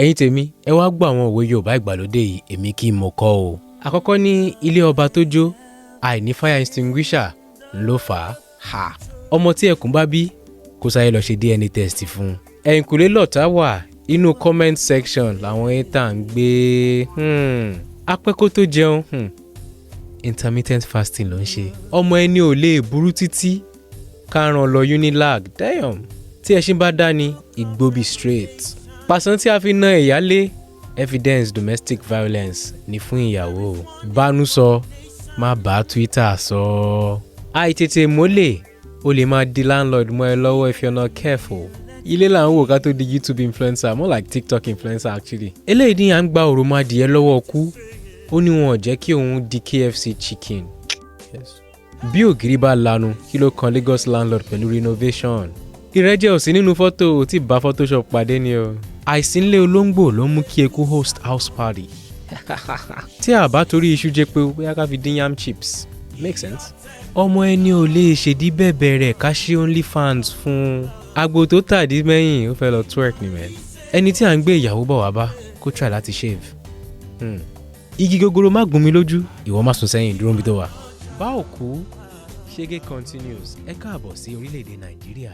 Ẹ̀yin tèmi, ẹ wá gbọ́ àwọn òwe Yorùbá ìgbàlódé yìí, èmi kì í mọ̀ kọ́ o. Àkọ́kọ́ ní ilé ọba tó jó, àìní fire extinguisher ló fà á. Ha! Ọmọ tí ẹkùn bá bí, kó sáré lọ ṣe DNA test fún un. Ẹ̀yìnkùlé lọ̀tá wà, inú comment section làwọn hater ń gbé. Apẹ́ kó tó jẹun, intermittent fasting ló ń ṣe. Ọmọ ẹni ò lè burú títí ká ràn lọ Unilag. Damn. Tí ẹṣin bá dání, igbó straight. Pàṣán tí a fi na ìyálé, evidence domestic violence ní fún ìyàwó. Bánú sọ, má bá Twitter sọ. Àìtètè mólè, o lè máa di landlord mọ́ ẹ lọ́wọ́ if you're not careful. Ilé là ń wò ká tó di YouTube influencer, more like TikTok influencer actually. Eléyìí ní à ń gba òròmọ adìyẹ lọ́wọ́ kú, ó ní wọn ò jẹ́ kí òun di KFC chicken. Yes. Bí ògiri bá lanu, kí ló kan Lagos landlord pẹ̀lú renovation? Ìrẹ́jẹ ò sí nínú fọ́tò tí bá Photoshop pàdé ni o. Àìsínlé olóńgbò ló mú kí eku host house party. Tí a bá torí iṣu jẹ pé bóyá ká fi dín yam chips, make sense. Ọmọ ẹni ò lè ṣèdí bẹ̀bẹ̀ rẹ̀ ká ṣe OnlyFans fún un. Agbo tó tàdí mẹ́yìn, ó fẹ́ lọ twerk ni mẹ́. Ẹni tí à ń gbé ìyàwó bọ̀ wá bá, kó try láti shave. Igi gogoro má gún mi lójú, ìwọ má sún sẹ́yìn, dúró níbi tó wà. Bá òkú ṣége continues. Ẹ káàbọ̀ sí orílẹ̀-èdè Nàìjíríà.